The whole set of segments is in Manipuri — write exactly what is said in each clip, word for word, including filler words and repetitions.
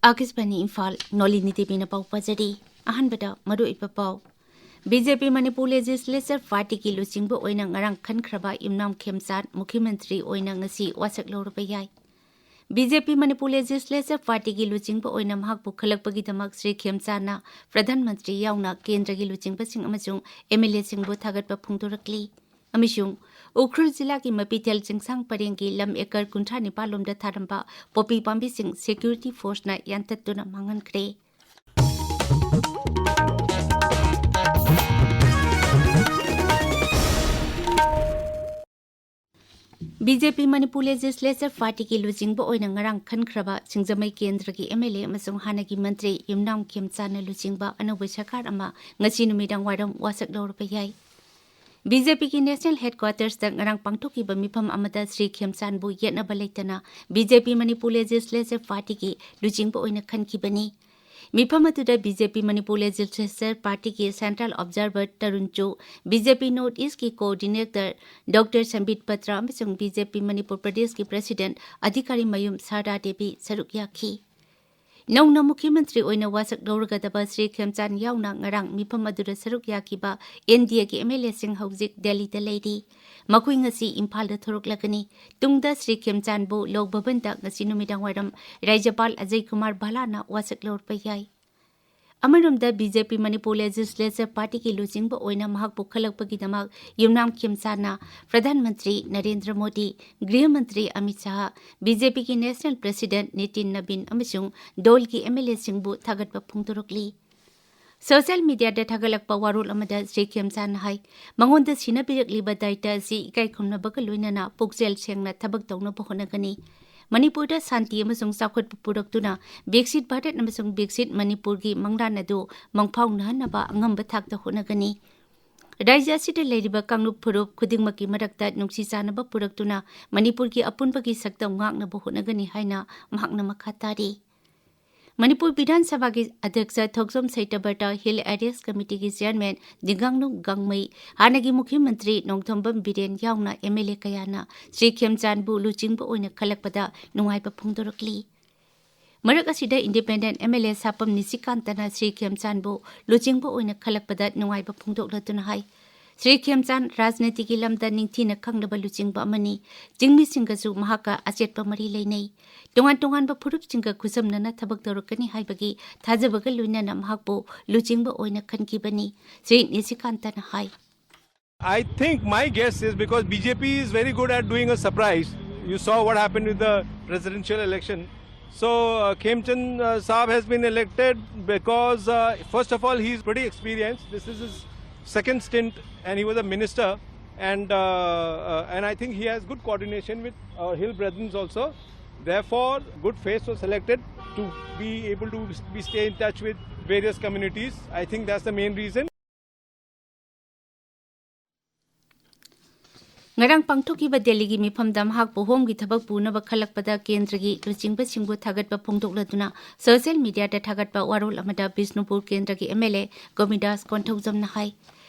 ꯑꯥꯀꯥꯁꯕꯥꯅꯤ ꯏꯝꯐꯥꯜ, ꯅꯣꯂꯤꯅꯤ ꯗꯦꯕꯤꯅ ꯄꯥꯎ ꯄꯥꯖꯔꯤ꯫ ꯑꯍꯥꯟꯕꯗ ꯃꯔꯨꯑꯣꯏꯕ ꯄꯥꯎ꯫ ꯕꯤ ꯖꯦ ꯄꯤ ꯃꯅꯤꯄꯨꯔ ꯂꯦꯖꯤꯁꯂꯦꯆꯔ ꯄꯥꯔꯇꯤꯒꯤ ꯂꯨꯆꯤꯡꯕ ꯑꯣꯏꯅ ꯉꯔꯥꯡ ꯈꯟꯈ꯭ꯔꯕ ꯌꯨꯝꯅꯥꯝ ꯈꯦꯝꯆꯥꯟ ꯃꯨꯈ꯭ꯌ ꯃꯟꯇ꯭ꯔꯤ ꯑꯣꯏꯅ ꯉꯁꯤ ꯋꯥꯁꯛ ꯂꯧꯔꯕ ꯌꯥꯏ꯫ ꯕꯤ ꯖꯦ ꯄꯤ ꯃꯅꯤꯄꯨꯔ ꯂꯦꯖꯤꯁꯂꯦꯆꯔ ꯄꯥꯔꯇꯤꯒꯤ ꯂꯨꯆꯤꯡꯕ ꯑꯣꯏꯅ ꯃꯍꯥꯛꯄꯨ ꯈꯜꯂꯛꯄꯒꯤꯗꯃꯛ ꯁ꯭ꯔꯤ ꯈꯦꯝꯆꯥꯟꯅ ꯄ꯭ꯔꯙꯥꯟ ꯃꯟꯇ꯭ꯔꯤ ꯌꯥꯎꯅ ꯀꯦꯟꯗ꯭ꯔꯒꯤ ꯂꯨꯆꯤꯡꯕꯁꯤꯡ ꯑꯃꯁꯨꯡ ꯑꯦꯝ ꯑꯦꯜ ꯑꯦꯁꯤꯡꯕꯨ ꯊꯥꯒꯠꯄ ꯐꯣꯡꯗꯣꯔꯛꯂꯤ꯫ ꯑꯃꯁꯨꯡ ꯎꯈ꯭ꯔꯨꯜ ꯖꯤꯂꯥꯒꯤ ꯃꯄꯤꯊꯦꯜ ꯆꯤꯡꯁꯥꯡ ꯄꯔꯦꯡꯒꯤ ꯂꯝ ꯑꯦꯀꯔ ꯀꯨꯟꯊ꯭ꯔꯥ ꯅꯤꯄꯥꯜ ꯂꯣꯝꯗ ꯊꯥꯔꯝꯕ ꯄꯣꯄꯤ ꯄꯥꯝꯕꯤꯁꯤꯡ ꯁꯦꯀ꯭ꯌꯨꯔꯤꯇꯤ ꯐꯣꯔꯁꯅ ꯌꯥꯟꯊꯠꯇꯨꯅ ꯃꯥꯡꯍꯟꯈ꯭ꯔꯦ꯫ ꯕꯤ ꯖꯦ ꯄꯤ ꯃꯅꯤꯄꯨꯔ ꯂꯦꯖꯤꯁꯂꯦꯆꯔ ꯄꯥꯔꯇꯤꯒꯤ ꯂꯨꯆꯤꯡꯕ ꯑꯣꯏꯅ ꯉꯔꯥꯡ ꯈꯟꯈ꯭ꯔꯕ ꯁꯤꯡꯖꯃꯩ ꯀꯦꯟꯗ꯭ꯔꯒꯤ ꯑꯦꯝ ꯑꯦꯜ ꯑꯦ ꯑꯃꯁꯨꯡ ꯍꯥꯟꯅꯒꯤ ꯃꯟꯇ꯭ꯔꯤ ꯌꯨꯝꯅꯥꯝ ꯈꯦꯝꯆꯥꯟꯅ ꯂꯨꯆꯤꯡꯕ ꯑꯅꯧꯕ ꯁꯔꯀꯥꯔ ꯑꯃ ꯉꯁꯤ ꯅꯨꯃꯤꯗꯥꯡ ꯋꯥꯏꯔꯝ ꯋꯥꯁꯛ ꯂꯧꯔꯕ ꯌꯥꯏ꯫ ꯕꯤ ꯖꯦ ꯄꯤꯒꯤ ꯅꯦꯁꯅꯦꯜ ꯍꯦꯗꯀ꯭ꯋꯥꯇꯔꯁꯇ ꯉꯔꯥꯡ ꯄꯥꯡꯊꯣꯛꯈꯤꯕ ꯃꯤꯐꯝ ꯑꯃꯗ ꯁ꯭ꯔꯤ ꯈꯦꯝꯆꯥꯟꯕꯨ ꯌꯦꯠꯅꯕ ꯂꯩꯇꯅ ꯕꯤ ꯖꯦ ꯄꯤ ꯃꯅꯤꯄꯨꯔ ꯂꯦꯖꯤꯁꯂꯦꯆꯔ ꯄꯥꯔꯇꯤꯒꯤ ꯂꯨꯆꯤꯡꯕ ꯑꯣꯏꯅ ꯈꯟꯈꯤꯕꯅꯤ꯫ ꯃꯤꯐꯝ ꯑꯗꯨꯗ ꯕꯤ ꯖꯦ ꯄꯤ ꯃꯅꯤꯄꯨꯔ ꯂꯦꯖꯤꯁꯂꯦꯆꯔ ꯄꯥꯔꯇꯤꯒꯤ ꯁꯦꯟꯇ꯭ꯔꯦꯜ ꯑꯣꯕꯖꯥꯔꯚꯔ ꯇꯔꯨꯟ ꯆꯨ, ꯕꯤ ꯖꯦ ꯄꯤ ꯅꯣꯔꯠ ꯏꯁꯀꯤ ꯀꯣꯑꯣꯔꯗꯤꯅꯦꯇꯔ ꯗꯣꯛꯇꯔ ꯁꯝꯕꯤꯠ ꯄꯇ꯭ꯔ ꯑꯃꯁꯨꯡ ꯕꯤ ꯖꯦ ꯄꯤ ꯃꯅꯤꯄꯨꯔ ꯄ꯭ꯔꯗꯦꯁꯀꯤ ꯄ꯭ꯔꯁꯤꯗꯦꯟꯠ ꯑꯙꯤꯀꯥꯔꯤ ꯃꯌꯨꯝ ꯁꯥꯔꯗꯥ ꯗꯦꯕꯤ ꯁꯔꯨꯛ ꯌꯥꯈꯤ꯫ ꯅꯧꯅ ꯃꯨꯈ꯭ꯌ ꯃꯟꯇ꯭ꯔꯤ ꯑꯣꯏꯅ ꯋꯥꯁꯛ ꯂꯧꯔꯒꯗꯕ ꯁ꯭ꯔꯤ ꯈꯦꯝꯆꯥꯟ ꯌꯥꯎꯅ ꯉꯔꯥꯡ ꯃꯤꯐꯝ ꯑꯗꯨꯗ ꯁꯔꯨꯛ ꯌꯥꯈꯤꯕ ꯑꯦꯟ ꯗꯤ ꯑꯦꯒꯤ ꯑꯦꯝ ꯑꯦꯜ ꯑꯦꯁꯤꯡ ꯍꯧꯖꯤꯛ ꯗꯦꯜꯂꯤꯗ ꯂꯩꯔꯤ꯫ ꯃꯈꯣꯏ ꯉꯁꯤ ꯏꯝꯐꯥꯜꯗ ꯊꯣꯔꯛꯂꯒꯅꯤ꯫ ꯇꯨꯡꯗ ꯁ꯭ꯔꯤ ꯈꯦꯝꯆꯥꯟꯕꯨ ꯂꯣꯛ ꯚꯕꯟꯗ ꯉꯁꯤ ꯅꯨꯃꯤꯗꯥꯡ ꯋꯥꯏꯔꯝ ꯔꯥꯖ꯭ꯌꯄꯥꯜ ꯑꯖꯌ ꯀꯨꯃꯥꯔ ꯚꯜꯂꯥꯅ ꯋꯥꯁꯛ ꯂꯧꯔꯛꯄ ꯌꯥꯏ꯫ ꯑꯃꯔꯣꯝꯗ, ꯕꯤ ꯖꯦ ꯄꯤ ꯃꯅꯤꯄꯨꯔ ꯂꯦꯖꯤꯁꯂꯦꯆꯔ ꯄꯥꯔꯇꯤꯒꯤ ꯂꯨꯆꯤꯡꯕ ꯑꯣꯏꯅ ꯃꯍꯥꯛꯄꯨ ꯈꯜꯂꯛꯄꯒꯤꯗꯃꯛ ꯌꯨꯝꯅꯥꯝ ꯈꯦꯝꯆꯥꯟꯅ ꯄ꯭ꯔꯙꯥꯟ ꯃꯟꯇ꯭ꯔꯤ ꯅꯔꯦꯟꯗ꯭ꯔ ꯃꯣꯗꯤ, ꯒ꯭ꯔꯤꯍ ꯃꯟꯇ꯭ꯔꯤ ꯑꯃꯤꯠ ꯁꯥꯍ, ꯕꯤ ꯖꯦ ꯄꯤꯒꯤ ꯅꯦꯁꯅꯦꯜ ꯄ꯭ꯔꯁꯤꯗꯦꯟꯠ ꯅꯤꯇꯤꯟ ꯅꯕꯤꯟ ꯑꯃꯁꯨꯡ ꯗꯣꯜꯒꯤ ꯑꯦꯝ ꯑꯦꯜ ꯑꯦꯁꯤꯡꯕꯨ ꯊꯥꯒꯠꯄ ꯐꯣꯡꯗꯣꯔꯛꯂꯤ꯫ ꯁꯣꯁꯤꯌꯦꯜ ꯃꯤꯗꯤꯌꯥꯗ ꯊꯥꯒꯠꯂꯛꯄ ꯋꯥꯔꯣꯜ ꯑꯃꯗ ꯁ꯭ꯔꯤ ꯈꯦꯝꯆꯥꯟꯅ ꯍꯥꯏ, ꯃꯉꯣꯟꯗ ꯁꯤꯟꯅꯕꯤꯔꯛꯂꯤꯕ ꯗꯥꯏꯇ ꯑꯁꯤ ꯏꯀꯥꯏ ꯈꯨꯝꯅꯕꯒ ꯂꯣꯏꯅꯅ ꯄꯨꯛꯆꯦꯜ ꯁꯦꯡꯅ ꯊꯕꯛ ꯇꯧꯅꯕ ꯍꯣꯠꯅꯒꯅꯤ꯫ ꯃꯅꯤꯄꯨꯔꯗ ꯁꯥꯟꯇꯤ ꯑꯃꯁꯨꯡ ꯆꯥꯎꯈꯠꯄ ꯄꯨꯔꯛꯇꯨꯅ ꯕꯤꯛꯁꯤꯠ ꯚꯥꯔꯠ ꯑꯃꯁꯨꯡ ꯕꯤꯛꯁꯤꯠ ꯃꯅꯤꯄꯨꯔꯒꯤ ꯃꯪꯂꯥꯟ ꯑꯗꯨ ꯃꯪꯐꯥꯎꯅꯍꯟꯅꯕ ꯑꯉꯝꯕ ꯊꯥꯛꯇ ꯍꯣꯠꯅꯒꯅꯤ꯫ ꯔꯥꯖ꯭ꯌ ꯑꯁꯤꯗ ꯂꯩꯔꯤꯕ ꯀꯥꯡꯂꯨꯞ ꯐꯨꯔꯨꯞ ꯈꯨꯗꯤꯡꯃꯛꯀꯤ ꯃꯔꯛꯇ ꯅꯨꯡꯁꯤ ꯆꯥꯟꯅꯕ ꯄꯨꯔꯛꯇꯨꯅ ꯃꯅꯤꯄꯨꯔꯒꯤ ꯑꯄꯨꯟꯕꯒꯤ ꯁꯛꯇꯝ ꯉꯥꯛꯅꯕ ꯍꯣꯠꯅꯒꯅꯤ ꯍꯥꯏꯅ ꯃꯍꯥꯛꯅ ꯃꯈꯥ ꯇꯥꯔꯤ꯫ ꯃꯅꯤꯄꯨꯔ ꯕꯤꯙꯥꯟ ꯁꯚꯥꯒꯤ ꯑꯗ꯭ꯌꯛꯁ ꯊꯣꯛꯆꯣꯝ ꯁꯩꯇꯕꯔꯇ ꯍꯤꯜ ꯑꯦꯔꯤꯌꯥꯁ ꯀꯃꯤꯇꯤꯒꯤ ꯆꯤꯌꯔꯃꯦꯟ ꯗꯤꯡꯒꯥꯡꯅꯨꯡ ꯒꯥꯡꯃꯩ, ꯍꯥꯟꯅꯒꯤ ꯃꯨꯈ꯭ꯌ ꯃꯟꯇ꯭ꯔꯤ ꯅꯣꯡꯊꯣꯝꯕꯝ ꯕꯤꯔꯦꯟ ꯌꯥꯎꯅ ꯑꯦꯝ ꯑꯦꯜ ꯑꯦ ꯀꯌꯥꯅ ꯁ꯭ꯔꯤ ꯈꯦꯝꯆꯥꯟꯕꯨ ꯂꯨꯆꯤꯡꯕ ꯑꯣꯏꯅ ꯈꯜꯂꯛꯄꯗ ꯅꯨꯡꯉꯥꯏꯕ ꯐꯣꯡꯗꯣꯔꯛꯂꯤ꯫ ꯃꯔꯛ ꯑꯁꯤꯗ Independent M L A ꯁꯥꯄꯝ ꯅꯤꯁꯤꯀꯥꯟꯇꯅ Shri ꯈꯦꯝꯆꯥꯟꯕꯨ ꯂꯨꯆꯤꯡꯕ ꯑꯣꯏꯅ ꯈꯜꯂꯛꯄꯗ ꯅꯨꯡꯉꯥꯏꯕ ꯐꯣꯡꯗꯣꯛꯂꯗꯨꯅ ꯍꯥꯏ, ꯁ꯭ꯔꯤ ꯈꯦꯝꯆꯥꯟ ꯔꯥꯖꯅꯤꯇꯤꯒꯤ ꯂꯝꯗ ꯅꯤꯡꯊꯤꯅ ꯈꯪꯂꯕ ꯂꯨꯆꯤꯡꯕ ꯑꯃꯅꯤ꯫ ꯆꯤꯡꯃꯤꯁꯤꯡꯒꯁꯨ ꯃꯍꯥꯛꯀ ꯑꯆꯦꯠꯄ ꯃꯔꯤ ꯂꯩꯅꯩ꯫ ꯇꯣꯉꯥꯟ ꯇꯣꯉꯥꯟꯕ ꯐꯨꯔꯨꯞꯁꯤꯡꯒ ꯈꯨꯠꯁꯝꯅꯅ ꯊꯕꯛ ꯇꯧꯔꯛꯀꯅꯤ ꯍꯥꯏꯕꯒꯤ ꯊꯥꯖꯕꯒ ꯂꯣꯏꯅꯅ ꯃꯍꯥꯛꯄꯨ ꯂꯨꯆꯤꯡꯕ ꯑꯣꯏꯅ ꯈꯟꯈꯤꯕꯅꯤ, ꯁ꯭ꯔꯤ ꯅꯤꯁꯤꯀꯥꯟꯇꯅ ꯍꯥꯏ꯫ I think my guess is because B J P is very good at doing a surprise. You saw what happened with the presidential election. So uh, Khemchand uh, Saab has been elected because uh, first of all he's pretty experienced. This is his second stint, and he was a minister, and uh, uh, and I think he has good coordination with our hill brethren also. Therefore, good face was selected to be able to be stay in touch with various communities. I think that's the main reason. ꯉꯔꯥꯡ ꯄꯥꯡꯊꯣꯛꯈꯤꯕ ꯗꯦꯜꯂꯤꯒꯤ ꯃꯤꯐꯝꯗ ꯃꯍꯥꯛꯄꯨ ꯍꯣꯝꯒꯤ ꯊꯕꯛ ꯄꯨꯅꯕ ꯈꯜꯂꯛꯄꯗ ꯀꯦꯟꯗ꯭ꯔꯒꯤ ꯂꯨꯆꯤꯡꯕꯁꯤꯡꯕꯨ ꯊꯥꯒꯠꯄ ꯐꯣꯡꯗꯣꯛꯂꯗꯨꯅ ꯁꯣꯁꯤꯌꯦꯜ ꯃꯤꯗꯤꯌꯥꯗ ꯊꯥꯒꯠꯄ ꯋꯥꯔꯣꯜ ꯑꯃꯗ ꯕꯤꯁꯅꯨꯄꯨꯔ ꯀꯦꯟꯗ꯭ꯔꯒꯤ M L A ꯒꯣꯕꯤꯟꯗꯥꯁ ꯀꯣꯟꯊꯧꯖꯝꯅ ꯍꯥꯏ,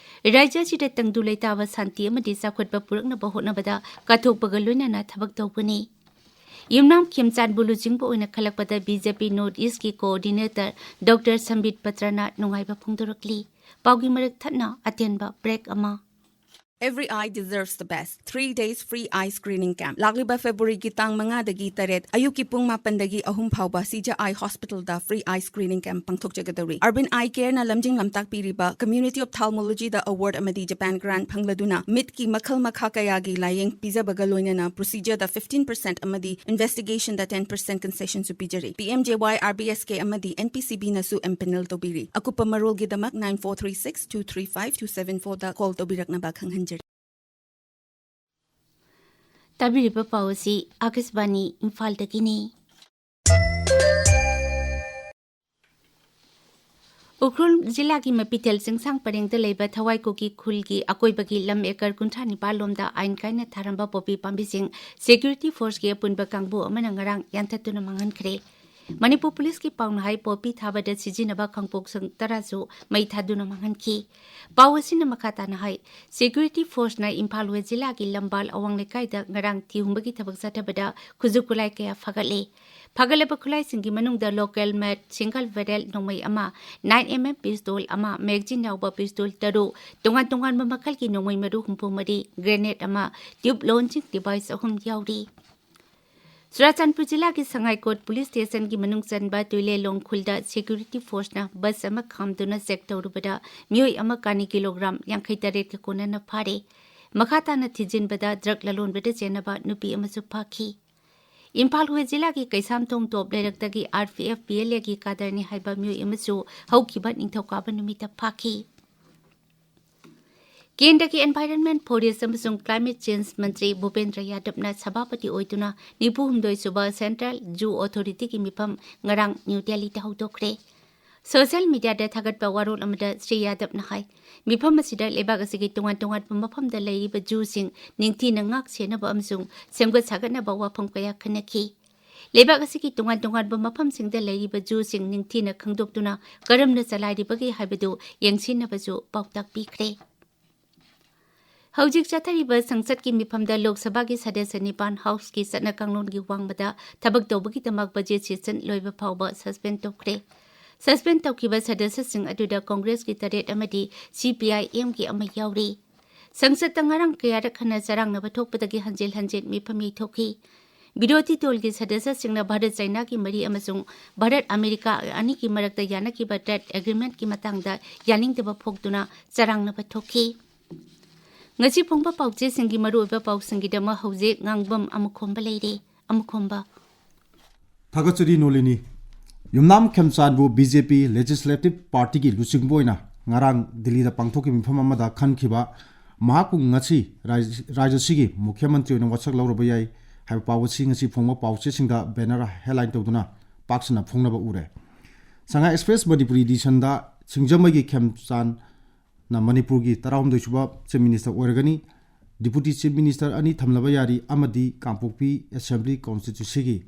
ꯔꯥꯖ꯭ꯌ ꯑꯁꯤꯗ ꯇꯪꯗꯨ ꯂꯩꯇꯥꯕ ꯁꯥꯟꯇꯤ ꯑꯃꯗꯤ ꯆꯥꯎꯈꯠꯄ ꯄꯨꯔꯛꯅꯕ ꯍꯣꯠꯅꯕꯗ ꯀꯠꯊꯣꯛꯄꯒ ꯂꯣꯏꯅꯅ ꯊꯕꯛ ꯇꯧꯕꯅꯤ꯫ ꯌꯨꯝꯅꯥꯝ ꯈꯦꯝꯆꯥꯟꯕꯨ ꯂꯨꯆꯤꯡꯕ ꯑꯣꯏꯅ ꯈꯜꯂꯛꯄꯗ B J P North East ꯀꯤ coordinator Doctor ꯁꯝꯕꯤꯠ ꯄꯇ꯭ꯔꯅ ꯅꯨꯡꯉꯥꯏꯕ ꯐꯣꯡꯗꯣꯔꯛꯂꯤ꯫ ꯄꯥꯎꯒꯤ ꯃꯔꯛ ꯊꯠꯅ ꯑꯇꯦꯟꯕ break ꯑꯃ꯫ Every eye deserves the best. Three days free eye screening camp. ꯂꯥꯛꯂꯤꯕ ꯐꯦꯕ꯭ꯔꯨꯋꯥꯔꯤꯒꯤ ꯇꯥꯡ ꯃꯉꯥꯗꯒꯤ ꯇꯔꯦꯠ, ꯑꯌꯨꯛꯀꯤ ꯄꯨꯡ ꯃꯥꯄꯟꯗꯒꯤ ꯑꯍꯨꯝ ꯐꯥꯎꯕ ꯁꯤꯖ ꯑꯥꯏ ꯍꯣꯁꯄꯤꯇꯥꯜꯗ free eye screening camp ꯄꯥꯡꯊꯣꯛꯆꯒꯗꯧꯔꯤ꯫ Urban Eye Careꯅ ꯂꯝꯖꯤꯡ ꯂꯝꯇꯥꯛꯄꯤꯔꯤꯕ Community Ophthalmologyꯗ award ꯑꯃꯗꯤ Japan grant ꯐꯪꯂꯗꯨꯅ ꯃꯤꯠꯀꯤ ꯃꯈꯜ ꯃꯈꯥ ꯀꯌꯥꯒꯤ ꯂꯥꯌꯦꯡ ꯄꯤꯖꯕꯒ ꯂꯣꯏꯅꯅ procedureꯗ fifteen percent ꯑꯃꯗꯤ investigationꯗ ten percent concessionꯁꯨ ꯄꯤꯖꯔꯤ꯫ P M J Y, R B S K ꯑꯃꯗꯤ N P C Bꯅꯁꯨ empanel ꯇꯧꯕꯤꯔꯤ꯫ ꯑꯀꯨꯞꯄ ꯃꯔꯣꯜꯒꯤꯗꯃꯛ nine four three six two three five two seven fourꯗ call ꯇꯧꯕꯤꯔꯛꯅꯕ ꯈꯪꯍꯟꯖꯔꯤ꯫ ꯇꯥꯕꯤꯔꯤꯕ ꯄꯥꯎ ꯑꯁꯤ ꯑꯥꯀꯥꯁꯕꯥꯅꯤ ꯏꯝꯐꯥꯜꯗꯒꯤꯅꯤ꯫ ꯎꯈ꯭ꯔꯨꯜ ꯖꯤꯂꯥꯒꯤ ꯃꯄꯤꯊꯦꯜ ꯆꯤꯡꯁꯥꯡ ꯄꯔꯦꯡꯗ ꯂꯩꯕ ꯊꯋꯥꯏ ꯀꯨꯀꯤ ꯈꯨꯜꯒꯤ ꯑꯀꯣꯏꯕꯒꯤ ꯂꯝ ꯑꯦꯀꯔ ꯀꯨꯟꯊ꯭ꯔꯥ ꯅꯤꯄꯥꯜ ꯂꯣꯝꯗ ꯑꯥꯏꯟ ꯀꯥꯏꯅ ꯊꯥꯔꯝꯕ ꯄꯣꯄꯤ ꯄꯥꯝꯕꯤꯁꯤꯡ security forceꯀꯤ ꯑꯄꯨꯟꯕ ꯀꯥꯡꯕꯨ ꯑꯃꯅ ꯉꯔꯥꯡ ꯌꯥꯟꯊꯠꯇꯨꯅ ꯃꯥꯡꯍꯟꯈ꯭ꯔꯦ꯫ ꯃꯅꯤꯄꯨꯔ ꯄꯨꯂꯤꯁꯀꯤ ꯄꯥꯎꯅ ꯍꯥꯏ, ꯄꯣꯄꯤ ꯊꯥꯕꯗ ꯁꯤꯖꯤꯟꯅꯕ ꯈꯥꯡꯄꯣꯛꯁꯪ ꯇꯔꯥꯁꯨ ꯃꯩ ꯊꯥꯗꯨꯅ ꯃꯥꯡꯍꯟꯈꯤ꯫ ꯄꯥꯎ ꯑꯁꯤꯅ ꯃꯈꯥ ꯇꯥꯅ ꯍꯥꯏ, security forceꯅ ꯏꯝꯐꯥꯜ ꯋꯦꯁ ꯖꯤꯂꯥꯒꯤ ꯂꯝꯕꯥꯜ ꯑꯋꯥꯡ ꯂꯩꯀꯥꯏꯗ ꯉꯔꯥꯡ ꯊꯤ ꯍꯨꯝꯕꯒꯤ ꯊꯕꯛ ꯆꯠꯊꯕꯗ ꯈꯨꯠꯁꯨ ꯈꯨꯠꯂꯥꯏ ꯀꯌꯥ ꯐꯥꯒꯠꯂꯦ꯫ ꯐꯒꯠꯂꯕ ꯈꯨꯠꯂꯥꯏꯁꯤꯡꯒꯤ ꯃꯅꯨꯡꯗ local made single barrel ꯅꯣꯡꯃꯩ ꯑꯃ, nine M M pistol ꯑꯃ, magazine ꯌꯥꯎꯕ pistol ꯇꯔꯨꯛ, ꯇꯣꯉꯥꯟ ꯇꯣꯉꯥꯟꯕ ꯃꯈꯜꯒꯤ ꯅꯣꯡꯃꯩ ꯃꯔꯨ ꯍꯨꯝꯐꯨ ꯃꯔꯤ, grenade ꯑꯃ, tube launching device ꯑꯍꯨꯝ ꯌꯥꯎꯔꯤ꯫ ꯆꯨꯔꯥꯆꯥꯟꯄꯨꯔ ꯖꯤꯂꯥꯒꯤ ꯁꯉꯥꯏꯀꯣꯠ police stationꯒꯤ ꯃꯅꯨꯡ ꯆꯟꯕ ꯇꯨꯏꯂꯦꯂꯣꯡ ꯈꯨꯜꯗ security forceꯅ bus ꯑꯃ ꯈꯥꯝꯗꯨꯅ check ꯇꯧꯔꯨꯕꯗ ꯃꯤꯑꯣꯏ ꯑꯃ ꯀꯥꯅꯤ kilogram ꯌꯥꯡꯈꯩ ꯇꯔꯦꯠꯀ ꯀꯣꯟꯅꯅ ꯐꯥꯔꯦ꯫ ꯃꯈꯥ ꯇꯥꯅ ꯊꯤꯖꯤꯟꯕꯗ drug ꯂꯂꯣꯟꯕꯗ ꯆꯦꯟꯅꯕ ꯅꯨꯄꯤ ꯑꯃꯁꯨ ꯐꯥꯈꯤ꯫ ꯏꯝꯐꯥꯜ West ꯖꯤꯂꯥꯒꯤ ꯀꯩꯁꯥꯝꯊꯣꯡ ꯇꯣꯞ ꯂꯩꯔꯛꯇꯒꯤ R P F P L Aꯒꯤ ꯀꯥꯗꯔꯅꯤ ꯍꯥꯏꯕ ꯃꯤꯑꯣꯏ ꯑꯃꯁꯨ ꯍꯧꯈꯤꯕ ꯅꯤꯡꯊꯧꯀꯥꯕ ꯅꯨꯃꯤꯠꯇ ꯐꯥꯈꯤ꯫ ꯀꯦꯟꯗ꯭ꯔꯒꯤ Environment, Forest ꯑꯃꯁꯨꯡ Climate Change ꯃꯟꯇ꯭ꯔꯤ ꯚꯨꯄꯦꯟꯗ꯭ꯔ ꯌꯥꯗꯕꯅ ꯁꯚꯥꯄꯇꯤ ꯑꯣꯏꯗꯨꯅ ꯅꯤꯐꯨ ꯍꯨꯝꯗꯣꯏ ꯁꯨꯕ Central Zoo Authorityꯒꯤ ꯃꯤꯐꯝ ꯉꯔꯥꯡ ꯅ꯭ꯌꯨ ꯗꯦꯜꯂꯤꯗ ꯍꯧꯗꯣꯛꯈ꯭ꯔꯦ꯫ Social mediaꯗ ꯊꯥꯒꯠꯄ ꯋꯥꯔꯣꯜ ꯑꯃꯗ ꯁ꯭ꯔꯤ ꯌꯥꯗꯕꯅ ꯍꯥꯏ, ꯃꯤꯐꯝ ꯑꯁꯤꯗ ꯂꯩꯕꯥꯛ ꯑꯁꯤꯒꯤ ꯇꯣꯉꯥꯟ ꯇꯣꯉꯥꯟꯕ ꯃꯐꯝꯗ ꯂꯩꯔꯤꯕ zooꯁꯤꯡ ꯅꯤꯡꯊꯤꯅ ꯉꯥꯛ ꯁꯦꯟꯅꯕ ꯑꯃꯁꯨꯡ ꯁꯦꯝꯒꯠ ꯁꯥꯒꯠꯅꯕ ꯋꯥꯐꯝ ꯀꯌꯥ ꯈꯟꯅꯈꯤ꯫ ꯂꯩꯕꯥꯛ ꯑꯁꯤꯒꯤ ꯇꯣꯉꯥꯟ ꯇꯣꯉꯥꯟꯕ ꯃꯐꯝꯁꯤꯡꯗ ꯂꯩꯔꯤꯕ zooꯁꯤꯡ ꯅꯤꯡꯊꯤꯅ ꯈꯪꯗꯣꯛꯇꯨꯅ ꯀꯔꯝꯅ ꯆꯂꯥꯏꯔꯤꯕꯒꯦ ꯍꯥꯏꯕꯗꯨ ꯌꯦꯡꯁꯤꯟꯅꯕꯁꯨ ꯄꯥꯎꯇꯥꯛ ꯄꯤꯈ꯭ꯔꯦ꯫ ꯍꯧꯖꯤꯛ ꯆꯠꯊꯔꯤꯕ ꯁꯪꯁꯠꯀꯤ ꯃꯤꯐꯝꯗ ꯂꯣꯛ ꯁꯚꯥꯒꯤ ꯁꯗꯁ꯭ꯌ ꯅꯤꯄꯥꯟ Houseꯀꯤ ꯆꯠꯅ ꯀꯥꯡꯂꯣꯟꯒꯤ ꯋꯥꯡꯃꯗ ꯊꯕꯛ ꯇꯧꯕꯒꯤꯗꯃꯛ budget session ꯂꯣꯏꯕ ꯐꯥꯎꯕ suspend ꯇꯧꯈ꯭ꯔꯦ꯫ Suspend ꯇꯧꯈꯤꯕ ꯁꯗꯁ꯭ꯌꯁꯤꯡ ꯑꯗꯨꯗ Congressꯀꯤ ꯇꯔꯦꯠ ꯑꯃꯗꯤ C P I Mꯒꯤ ꯑꯃ ꯌꯥꯎꯔꯤ꯫ ꯁꯪꯁꯠꯇ ꯉꯔꯥꯡ ꯀꯌꯥꯔꯛ ꯍꯟꯅ ꯆꯔꯥꯡꯅꯕ ꯊꯣꯛꯄꯗꯒꯤ ꯍꯟꯖꯤꯜ ꯍꯟꯖꯤꯜ ꯃꯤꯐꯝ ꯌꯩꯊꯣꯛꯈꯤ꯫ ꯕꯤꯔꯣꯙꯤ ꯗꯣꯜꯒꯤ ꯁꯗꯁ꯭ꯌꯁꯤꯡꯅ ꯚꯥꯔꯠ ꯆꯥꯏꯅꯥꯒꯤ ꯃꯔꯤ ꯑꯃꯁꯨꯡ ꯚꯥꯔꯠ ꯑꯃꯦꯔꯤꯀꯥ ꯑꯅꯤꯒꯤ ꯃꯔꯛꯇ ꯌꯥꯅꯈꯤꯕ trade agreementꯀꯤ ꯃꯇꯥꯡꯗ ꯌꯥꯅꯤꯡꯗꯕ ꯐꯣꯡꯗꯨꯅ ꯆꯔꯥꯡꯅꯕ ꯊꯣꯛꯈꯤ꯫ ꯉꯁꯤ ꯐꯣꯡꯕ ꯄꯥꯎꯆꯦꯁꯤꯡꯒꯤ ꯃꯔꯨꯑꯣꯏꯕ ꯄꯥꯎꯁꯤꯡꯒꯤꯗꯃꯛ ꯍꯧꯖꯤꯛ ꯉꯥꯡꯕꯝ ꯑꯃꯨꯈꯣꯝꯕ ꯂꯩꯔꯦ꯫ ꯑꯃꯨꯈꯣꯝꯕ꯫ ꯊꯥꯒꯠꯆꯔꯤ ꯅꯣꯂꯤꯅꯤ꯫ ꯌꯨꯝꯅꯥꯝ ꯈꯦꯝꯆꯥꯟꯕꯨ B J P Legislative Partyꯒꯤ ꯂꯨꯆꯤꯡꯕ ꯑꯣꯏꯅ ꯉꯔꯥꯡ ꯗꯤꯜꯂꯤꯗ ꯄꯥꯡꯊꯣꯛꯈꯤꯕ ꯃꯤꯐꯝ ꯑꯃꯗ ꯈꯟꯈꯤꯕ ꯃꯍꯥꯛꯄꯨ ꯉꯁꯤ ꯔꯥꯖ-, ꯔꯥꯖ꯭ꯌꯁꯤꯒꯤ ꯃꯨꯈ꯭ꯌ ꯃꯟꯇ꯭ꯔꯤ ꯑꯣꯏꯅ ꯋꯥꯁꯛ ꯂꯧꯔꯕ ꯌꯥꯏ ꯍꯥꯏꯕ ꯄꯥꯎ ꯑꯁꯤ ꯉꯁꯤ ꯐꯣꯡꯕ ꯄꯥꯎꯆꯦꯁꯤꯡꯗ banner headline ꯇꯧꯗꯨꯅ ꯄꯥꯛ ꯁꯟꯅ ꯐꯣꯡꯅꯕ ꯎꯔꯦ꯫ ꯁꯉꯥꯏ Express ꯃꯅꯤꯄꯨꯔꯤ editionꯗ ꯁꯤꯡꯖꯃꯩꯒꯤ ꯈꯦꯝꯆꯥꯟꯅ ꯃꯅꯤꯄꯨꯔꯒꯤ ꯇꯔꯥꯍꯨꯝꯗꯣꯏ ꯁꯨꯕ Chief Minister ꯑꯣꯏꯔꯒꯅꯤ꯫ Deputy Chief Minister ꯑꯅꯤ ꯊꯝꯂꯕ ꯌꯥꯔꯤ ꯑꯃꯗꯤ ꯀꯥꯡꯄꯣꯛꯄꯤ Assembly Constituencyꯒꯤ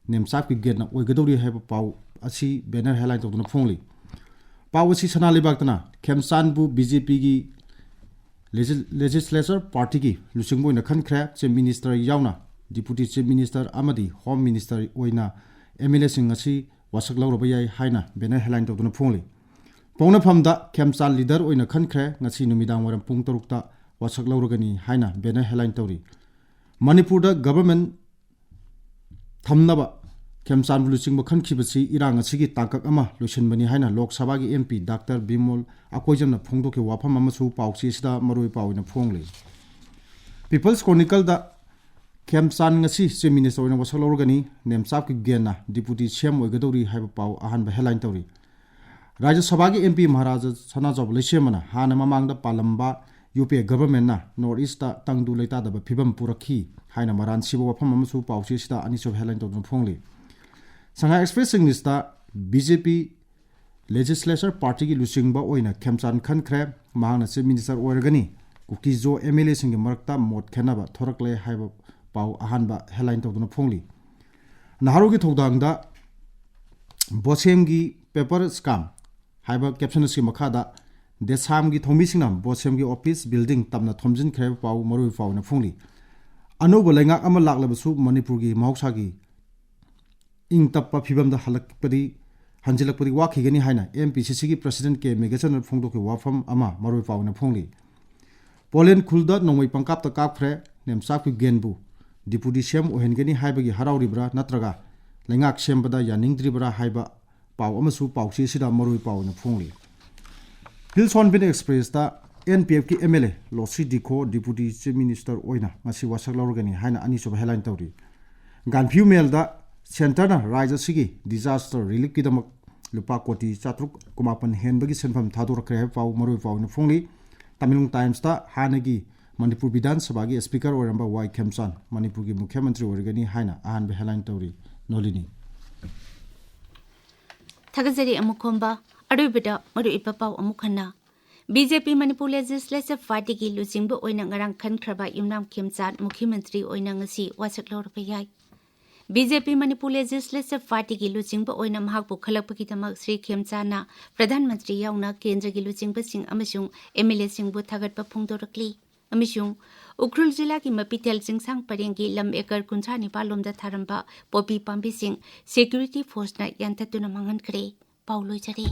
ꯅꯦꯝꯆꯥꯛ ꯄꯤꯒꯦꯠꯅ ꯑꯣꯏꯒꯗꯧꯔꯤ ꯍꯥꯏꯕ ꯄꯥꯎ ꯑꯁꯤ banner headline ꯇꯧꯗꯨꯅ ꯐꯣꯡꯂꯤ꯫ ꯄꯥꯎ ꯑꯁꯤ ꯁꯅꯥ ꯂꯩꯕꯥꯛꯇꯅ ꯈꯦꯝꯆꯥꯟꯕꯨ B J Pꯒꯤ Legis-, Legislature Partyꯒꯤ ꯂꯨꯆꯤꯡꯕ ꯑꯣꯏꯅ ꯈꯟꯈ꯭ꯔꯦ꯫ Chief Minister ꯌꯥꯎꯅ Deputy Chief Minister ꯑꯃꯗꯤ Home Minister ꯑꯣꯏꯅ MLAꯁꯤꯡ ꯉꯁꯤ ꯋꯥꯁꯛ ꯂꯧꯔꯕ ꯌꯥꯏ ꯍꯥꯏꯅ banner headline ꯇꯧꯗꯨꯅ ꯐꯣꯡꯂꯤ꯫ ꯄꯣꯛꯅꯐꯝꯗ ꯈꯦꯝꯆꯥꯟ leader ꯑꯣꯏꯅ ꯈꯟꯈ꯭ꯔꯦ, ꯉꯁꯤ ꯅꯨꯃꯤꯗꯥꯡ ꯋꯥꯏꯔꯝ ꯄꯨꯡ ꯇꯔꯨꯛꯇ ꯋꯥꯁꯛ ꯂꯧꯔꯒꯅꯤ ꯍꯥꯏꯅ banner headline ꯇꯧꯔꯤ꯫ ꯃꯅꯤꯄꯨꯔꯗ government ꯊꯝꯅꯕ ꯈꯦꯝꯆꯥꯟꯕꯨ ꯂꯨꯆꯤꯡꯕ ꯈꯟꯈꯤꯕꯁꯤ ꯏꯔꯥꯡ ꯑꯁꯤꯒꯤ ꯇꯥꯡꯀꯛ ꯑꯃ ꯂꯣꯏꯁꯤꯟꯕꯅꯤ ꯍꯥꯏꯅ ꯂꯣꯛ ꯁꯚꯥꯒꯤ MP ꯗꯥꯛꯇꯔ ꯕꯤꯃꯣꯜ ꯑꯀꯣꯏꯖꯝꯅ ꯐꯣꯡꯗꯣꯛꯈꯤꯕ ꯋꯥꯐꯝ ꯑꯃꯁꯨ ꯄꯥꯎꯆꯦ ꯑꯁꯤꯗ ꯃꯔꯨꯑꯣꯏ ꯄꯥꯎ ꯑꯣꯏꯅ ꯐꯣꯡꯂꯤ꯫ People's Chronicleꯗ ꯈꯦꯝꯆꯥꯟ ꯉꯁꯤ Chief Minister ꯑꯣꯏꯅ ꯋꯥꯁꯛ ꯂꯧꯔꯒꯅꯤ, ꯅꯦꯝꯆꯥꯞ ꯀꯤꯞꯒꯦꯟꯅ Deputy CM ꯑꯣꯏꯒꯗꯧꯔꯤ ꯍꯥꯏꯕ ꯄꯥꯎ ꯑꯍꯥꯟꯕ headline ꯇꯧꯔꯤ꯫ ꯔꯥꯖ꯭ꯌ ꯁꯚꯥꯒꯤ MP ꯃꯍꯥꯔꯥꯖꯥ ꯁꯅꯥꯖꯥꯎꯕ ꯂꯩꯁꯦꯝꯕꯅ ꯍꯥꯟꯅ ꯃꯃꯥꯡꯗ ꯄꯥꯜꯂꯝꯕ UPA governmentꯅ North Eastꯇ ꯇꯪꯗꯨ ꯂꯩꯇꯥꯗꯕ ꯐꯤꯕꯝ ꯄꯨꯔꯛꯈꯤ ꯍꯥꯏꯅ ꯃꯔꯥꯟ ꯁꯤꯕ ꯋꯥꯐꯝ ꯑꯃꯁꯨ ꯄꯥꯎꯆꯦ ꯑꯁꯤꯗ ꯑꯅꯤꯁꯨꯕ headline ꯇꯧꯗꯨꯅ ꯐꯣꯡꯂꯤ꯫ Sangha Express Englishꯇ BJP Legislature Partyꯒꯤ ꯂꯨꯆꯤꯡꯕ ꯑꯣꯏꯅ ꯈꯦꯝꯆꯥꯟ ꯈꯟꯈ꯭ꯔꯦ, ꯃꯍꯥꯛꯅ Chief Minister ꯑꯣꯏꯔꯒꯅꯤ꯫ ꯀꯨꯀꯤꯖꯣ MLAꯁꯤꯡꯒꯤ ꯃꯔꯛꯇ ꯃꯣꯠ ꯈꯦꯠꯅꯕ ꯊꯣꯔꯛꯂꯦ ꯍꯥꯏꯕ ꯄꯥꯎ ꯑꯍꯥꯟꯕ headline ꯇꯧꯗꯨꯅ ꯐꯣꯡꯂꯤ꯫ ꯅꯍꯥꯔꯣꯜꯒꯤ ꯊꯧꯗꯥꯡꯗ ꯕꯣꯁꯦꯝꯒꯤ paper scam ꯍꯥꯏꯕ caption ꯑꯁꯤꯒꯤ ꯃꯈꯥꯗ ꯗꯦꯁꯥꯝꯒꯤ ꯊꯧꯃꯤꯁꯤꯡꯅ ꯕꯣꯁꯦꯝꯒꯤ office building ꯇꯝꯅ ꯊꯣꯝꯖꯤꯟꯈ꯭ꯔꯦ ꯍꯥꯏꯕ ꯄꯥꯎ ꯃꯔꯨꯑꯣꯏꯕ ꯄꯥꯎ ꯑꯣꯏꯅ ꯐꯣꯡꯂꯤ꯫ ꯑꯅꯧꯕ ꯂꯩꯉꯥꯛ ꯑꯃ ꯂꯥꯛꯂꯕꯁꯨ ꯃꯅꯤꯄꯨꯔꯒꯤ ꯃꯍꯧꯁꯥꯒꯤ ꯏꯪ ꯇꯞꯄ ꯐꯤꯕꯝꯗ ꯍꯜꯂꯛꯄꯗꯤ, ꯍꯟꯖꯤꯜꯂꯛꯄꯗꯤ ꯋꯥꯈꯤꯒꯅꯤ ꯍꯥꯏꯅ MPCCꯒꯤ President ꯀꯦ ꯃꯦꯘꯆꯟꯗ꯭ꯔꯅ ꯐꯣꯡꯗꯣꯛꯈꯤꯕ ꯋꯥꯐꯝ ꯑꯃ ꯃꯔꯨꯑꯣꯏ ꯄꯥꯎ ꯑꯣꯏꯅ ꯐꯣꯡꯂꯤ꯫ ꯄꯣꯂꯦꯟ ꯈꯨꯜꯗ ꯅꯣꯡꯃꯩ ꯄꯪꯀꯥꯞꯇ ꯀꯥꯞꯈ꯭ꯔꯦ, ꯅꯦꯝꯆꯥꯞ ꯀꯤꯞꯒꯦꯟꯕꯨ Deputy CM ꯑꯣꯏꯍꯟꯒꯅꯤ ꯍꯥꯏꯕꯒꯤ ꯍꯔꯥꯎꯔꯤꯕ꯭ꯔꯥ ꯅꯠꯇ꯭ꯔꯒ ꯂꯩꯉꯥꯛ ꯁꯦꯝꯕꯗ ꯌꯥꯅꯤꯡꯗ꯭ꯔꯤꯕ꯭ꯔꯥ ꯍꯥꯏꯕ ꯄꯥꯎ ꯑꯃꯁꯨ ꯄꯥꯎꯆꯦ ꯑꯁꯤꯗ ꯃꯔꯨꯑꯣꯏ ꯄꯥꯎ ꯑꯣꯏꯅ ꯐꯣꯡꯂꯤ꯫ Hills Hornbill Expressꯇ NPFꯀꯤ MLA ꯂꯣꯁꯤ ꯗꯤꯈꯣ Deputy Chief Minister ꯑꯣꯏꯅ ꯉꯁꯤ ꯋꯥꯁꯛ ꯂꯧꯔꯒꯅꯤ ꯍꯥꯏꯅ ꯑꯅꯤꯁꯨꯕ headline ꯇꯧꯔꯤ꯫ ꯒꯥꯟꯐꯤꯌꯨ ꯃꯦꯜꯗ centreꯅ ꯔꯥꯖ꯭ꯌ ꯑꯁꯤꯒꯤ disaster reliefꯀꯤꯗꯃꯛ ꯂꯨꯄꯥ ꯀꯣꯇꯤ ꯆꯥꯇ꯭ꯔꯨꯛ ꯀꯨꯟꯃꯥꯄꯟ ꯍꯦꯟꯕꯒꯤ ꯁꯦꯟꯐꯝ ꯊꯥꯗꯣꯔꯛꯈ꯭ꯔꯦ ꯍꯥꯏꯕ ꯄꯥꯎ ꯃꯔꯨꯑꯣꯏ ꯄꯥꯎ ꯑꯣꯏꯅ ꯐꯣꯡꯂꯤ꯫ ꯇꯃꯦꯡꯂꯣꯡ Timesꯇ ꯍꯥꯟꯅꯒꯤ ꯃꯅꯤꯄꯨꯔ ꯕꯤꯙꯥꯟ ꯁꯚꯥꯒꯤ Speaker ꯑꯣꯏꯔꯝꯕ ꯋꯥꯏ ꯈꯦꯝꯆꯥꯟ ꯃꯅꯤꯄꯨꯔꯒꯤ ꯃꯨꯈ꯭ꯌ ꯃꯟꯇ꯭ꯔꯤ ꯑꯣꯏꯔꯒꯅꯤ ꯍꯥꯏꯅ ꯑꯍꯥꯟꯕ headline ꯇꯧꯔꯤ꯫ ꯅꯣꯂꯤꯅꯤ꯫ ꯊꯥꯒꯠꯆꯔꯤ ꯑꯃꯨꯛ ꯈꯣꯝꯕ꯫ ꯑꯔꯣꯏꯕꯗ ꯃꯔꯨꯑꯣꯏꯕ ꯄꯥꯎ ꯑꯃꯨꯛ ꯍꯟꯅ꯫ BJP Manipur Legislative Partyꯒꯤ ꯂꯨꯆꯤꯡꯕ ꯑꯣꯏꯅ ꯉꯔꯥꯡ ꯈꯟꯈ꯭ꯔꯕ ꯌꯨꯝꯅꯥꯝ ꯈꯦꯝꯆꯥꯟ ꯃꯨꯈ꯭ꯌ ꯃꯟꯇ꯭ꯔꯤ ꯑꯣꯏꯅ ꯉꯁꯤ ꯋꯥꯁꯛ ꯂꯧꯔꯕ ꯌꯥꯏ꯫ BJP Manipur Legislative Partyꯒꯤ ꯂꯨꯆꯤꯡꯕ ꯑꯣꯏꯅ ꯃꯍꯥꯛꯄꯨ ꯈꯜꯂꯛꯄꯒꯤꯗꯃꯛ ꯁ꯭ꯔꯤ ꯈꯦꯝꯆꯥꯟꯅ ꯄ꯭ꯔꯙꯥꯟ ꯃꯟꯇ꯭ꯔꯤ ꯌꯥꯎꯅ ꯀꯦꯟꯗ꯭ꯔꯒꯤ ꯂꯨꯆꯤꯡꯕꯁꯤꯡ ꯑꯃꯁꯨꯡ MLAꯁꯤꯡꯕꯨ ꯊꯥꯒꯠꯄ ꯐꯣꯡꯗꯣꯔꯛꯂꯤ꯫ ꯑꯃꯁꯨꯡ ꯎꯈ꯭ꯔꯨꯜ ꯖꯤꯂꯥꯒꯤ ꯃꯄꯤꯊꯦꯜ ꯆꯤꯡꯁꯥꯡ ꯄꯔꯦꯡꯒꯤ ꯂꯝ ꯑꯦꯀꯔ ꯀꯨꯟꯊ꯭ꯔꯥ ꯅꯤꯄꯥꯜ ꯂꯣꯝꯗ ꯊꯥꯔꯝꯕ ꯄꯣꯄꯤ ꯄꯥꯝꯕꯤꯁꯤꯡ ꯁꯦꯀ꯭ꯌꯨꯔꯤꯇꯤ ꯐꯣꯔꯁꯅ ꯌꯥꯟꯊꯠꯇꯨꯅ ꯃꯥꯡꯍꯟꯈ꯭ꯔꯦ꯫ ꯄꯥꯎ ꯂꯣꯏꯖꯔꯦ꯫